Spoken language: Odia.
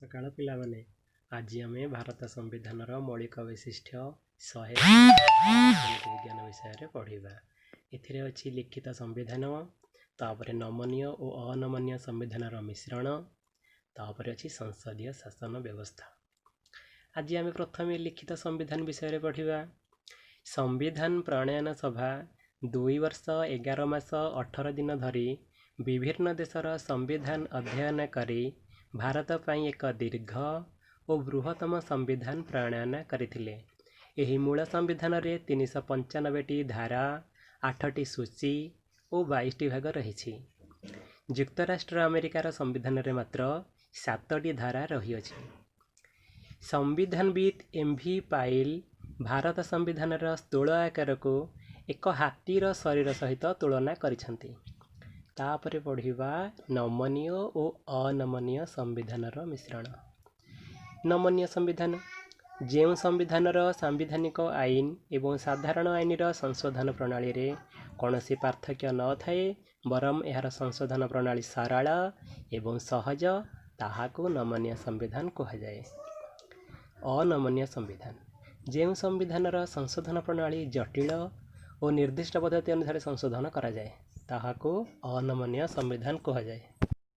ସକାଳ ପିଲାମାନେ, ଆଜି ଆମେ ଭାରତ ସମ୍ବିଧାନର ମୌଳିକ ବୈଶିଷ୍ଟ୍ୟ 100 ରାଜନୀତି ବିଜ୍ଞାନ ବିଷୟରେ ପଢ଼ିବା। ଏଥିରେ ଅଛି ଲିଖିତ ସମ୍ବିଧାନ, ତାପରେ ନମନୀୟ ଓ ଅନମନୀୟ ସମ୍ବିଧାନର ମିଶ୍ରଣ, ତାପରେ ଅଛି ସଂସଦୀୟ ଶାସନ ବ୍ୟବସ୍ଥା। ଆଜି ଆମେ ପ୍ରଥମେ ଲିଖିତ ସମ୍ବିଧାନ ବିଷୟରେ ପଢ଼ିବା। ସମ୍ବିଧାନ ପ୍ରଣୟନ ସଭା 2 ବର୍ଷ 11 ମାସ 18 ଦିନ ଧରି ବିଭିନ୍ନ ଦେଶର ସମ୍ବିଧାନ ଅଧ୍ୟୟନ କରି ଭାରତ ପାଇଁ ଏକ ଦୀର୍ଘ ଓ ବୃହତ୍ତମ ସମ୍ବିଧାନ ପ୍ରଣୟନ କରିଥିଲେ। ଏହି ମୂଳ ସମ୍ବିଧାନରେ 395ଟି ଧାରା, 8ଟି ସୂଚୀ ଓ 22ଟି ଭାଗ ରହିଛି। ଯୁକ୍ତରାଷ୍ଟ୍ର ଆମେରିକାର ସମ୍ବିଧାନରେ ମାତ୍ର 7ଟି ଧାରା ରହିଅଛି। ସମ୍ବିଧାନବିତ୍ ଏମ୍ ଭି ପାଇଲ ଭାରତ ସମ୍ବିଧାନର ସ୍ଥୂଳ ଆକାରକୁ ଏକ ହାତୀର ଶରୀର ସହିତ ତୁଳନା କରିଛନ୍ତି। ତାପରେ ପଢ଼ିବା ନମନୀୟ ଓ ଅନମନୀୟ ସମ୍ବିଧାନର ମିଶ୍ରଣ। ନମନୀୟ ସମ୍ବିଧାନ: ଯେଉଁ ସମ୍ବିଧାନର ସାମ୍ବିଧାନିକ ଆଇନ ଏବଂ ସାଧାରଣ ଆଇନର ସଂଶୋଧନ ପ୍ରଣାଳୀରେ କୌଣସି ପାର୍ଥକ୍ୟ ନଥାଏ, ବରଂ ଏହାର ସଂଶୋଧନ ପ୍ରଣାଳୀ ସରଳ ଏବଂ ସହଜ, ତାହାକୁ ନମନୀୟ ସମ୍ବିଧାନ କୁହାଯାଏ। ଅନମନୀୟ ସମ୍ବିଧାନ: ଯେଉଁ ସମ୍ବିଧାନର ସଂଶୋଧନ ପ୍ରଣାଳୀ ଜଟିଳ ଓ ନିର୍ଦ୍ଦିଷ୍ଟ ପଦ୍ଧତି ଅନୁସାରେ ସଂଶୋଧନ କରାଯାଏ, ତାହାକୁ ଅନମନୀୟ ସମ୍ବିଧାନ କୁହାଯାଏ।